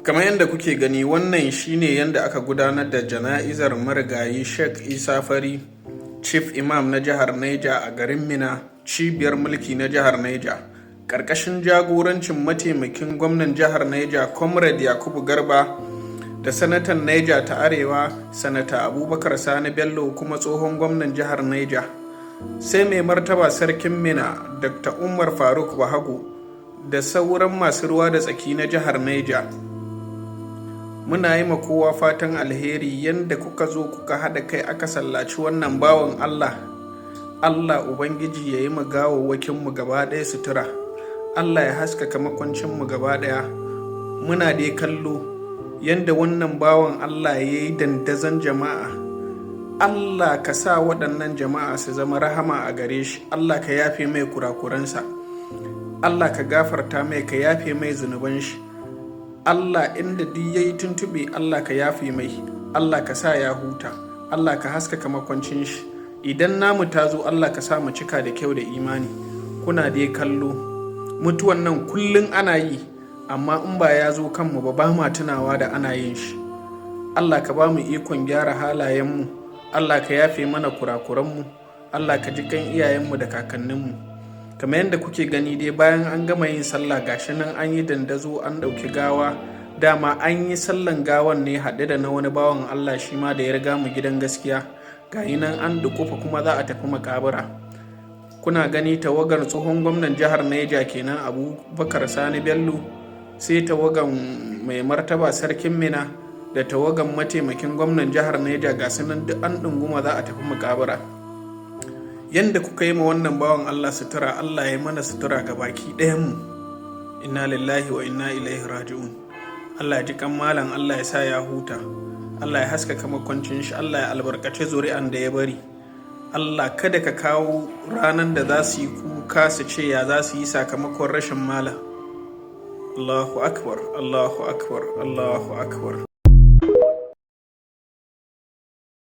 Kamar yadda kuke gani, wannan shine yadda aka gudanar da jana'izar marigayi Sheikh Isa Fari, Chief Imam na jihar Niger, a garin Minna, cibiyar mulki na jihar Niger, ƙarƙashin jagorancin mataimakin gwamnan jihar Niger, Comrade Yakubu Garba, da sanatan Niger ta Arewa, Sanata Abubakar Sani Bello, kuma tsohon gwamnan jihar Niger, sai mai martaba Sarkin Minna, Dr. Umar Faruk Bahago, da sauran masu ruwa da tsaki na jihar Niger. Muna yi ma kowa fatan alheri yadda kuka zo kuka haɗa kai aka sallaci wannan bawan Allah. Allah Ubangiji ya yi ma gawawwakinmu gaba ɗaya sutura. Allah ya haskaka makwancinmu gaba ɗaya. Muna dai kallo yadda wannan bawan Allah ya yi dandazon jama'a. Allah ka sa waɗannan jama'a su zama rahama a gare shi. Allah ka yafe mai kurakuransa. Allah ka gafarta mai, ka yafe mai zunuban shi. Allah, inda duk ya yi tuntuɓe, Allah ka yafe mai. Allah ka sa ya huta. Allah ka haskaka makwancin shi. Idan namu ta zo, Allah ka sa mu cika da kyau da imani. Kuna dai kallo, mutuwan nan kullum ana yi, amma in ba ya zo kanmu ba, ba ma tunawa da ana yin shi. Allah ka ba mu ikon gyara halayenmu. Allah ka yafe mana kurakuranmu. Allah ka ji kan iyayenmu da kakanninmu. Kamar yadda kuke gani dai, bayan an gama yin sallah, gashi nan an yi dandazo, an ɗauki gawa. Dama an yi sallan gawan ne haɗe da na wani bawan Allah shi ma da ya riga mu gidan gaskiya. Gayi nan an dukufa kuma za a tafi makabura. Kuna gani, tawagar tsohon gwamnan jihar Niger kenan, Abubakar Sani Bello, sai tawagan mai martaba Sarkin Minna da tawagan mataimakin gwamnan jihar Niger. Ga nan duk an ɗunguma za a tafi makabura. Yanda kuka yi ma wannan bawan Allah sutura, Allah ya mana sutura ga baki ɗayanmu. Inna lillahi wa inna ilaihi raji'un. Allah ya ji kan malam, Allah ya sa ya huta, Allah ya haskaka makwancin shi, Allah ya albarkaci zuri'an da ya bari. Allah kada ka kawo ranar da za su yi kuka su ce ya za su yi sakamakon rashin malam. Allahu akbar, Allahu akbar, Allahu akbar.